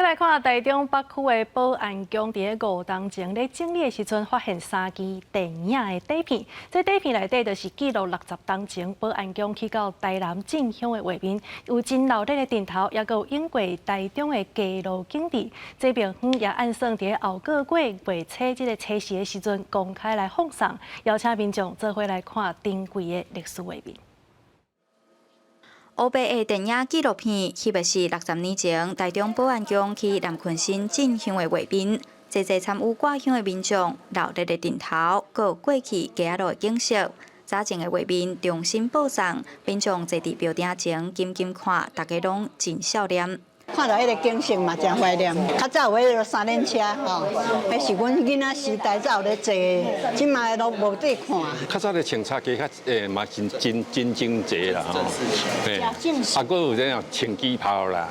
閣來看台中北區的保安宮，佇咧5冬前咧整理的時陣，發現三支電影的底片。這底片內底就是記錄60冬前保安宮去到台南進香的畫面，有真鬧熱的陣頭，也閣有影過台中的街路景致。這廟方也按算佇咧後個月月初這个初四的時陣公開來放送，邀請民眾做伙來看珍貴的歷史畫面。烏白的電影紀錄片，翕的是60年前台中保安宮去南鯤鯓進香的畫面。濟濟參與掛香的民眾，鬧熱的陣頭，閣有過去街仔路的景色。早前的畫面重新播送，民眾坐佇廟埕前緊緊看，大家攏真笑臉。看著彼个景色嘛，誠懷念。較早有彼个三輪車吼，彼是阮囡仔時代才有咧坐，這擺攏無得看。較早的穿插街較欸嘛真真真整齊啦吼，嘿，啊，閣有這樣穿旗袍啦。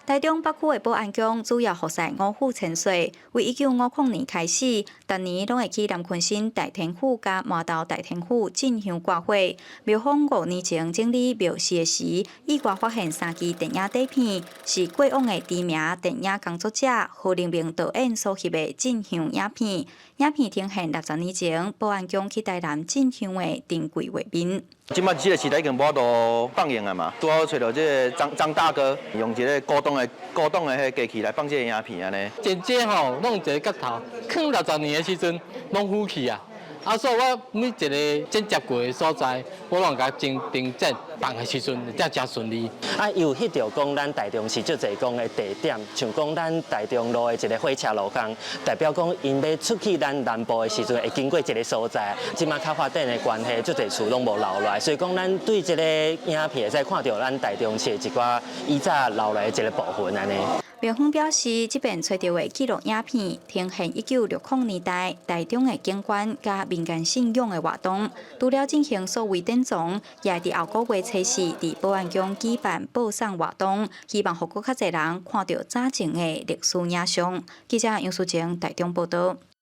台中北區的保安宮主要服侍五虎千歲，為1950年開始，逐年攏會去南鯤鯓大天府佮麻豆大天府進香掛火。廟方5年前整理廟事的時，意外發現三支電影底片，是過往的知名電影工作者何立明導演所翕的進香影片。影片呈現60年前保安宮去台南進香的珍貴畫面。這擺這个時代已經無法度放映啊嘛，拄好揣著這个張張大哥用一个古董的彼个機器來放這个影片按呢。前這吼攏有一个角頭，囥六十年的時陣攏腐去啊。啊，所以我每一个剪接過的所在，我攏共整平整，放的時陣才誠順利。啊，又翕著講咱台中市足濟講的地點，像講咱台中路的一个火車路口，代表講𪜶欲出去咱南部的時陣會經過這个所在。這擺較發展的關係，足濟厝攏無留落來，所以講咱對這个影片會使看著咱台中市一寡以早留來的一个部分按呢。廟方表示，這遍揣著的紀錄影片，呈現1960年代台中的景觀佮民間信仰的活動。除了進行數位典藏，也會佇後個月初四佇保安宮舉辦播送活動，希望予閣較濟人看著早前的歷史影像。記者楊淑靜台中報導。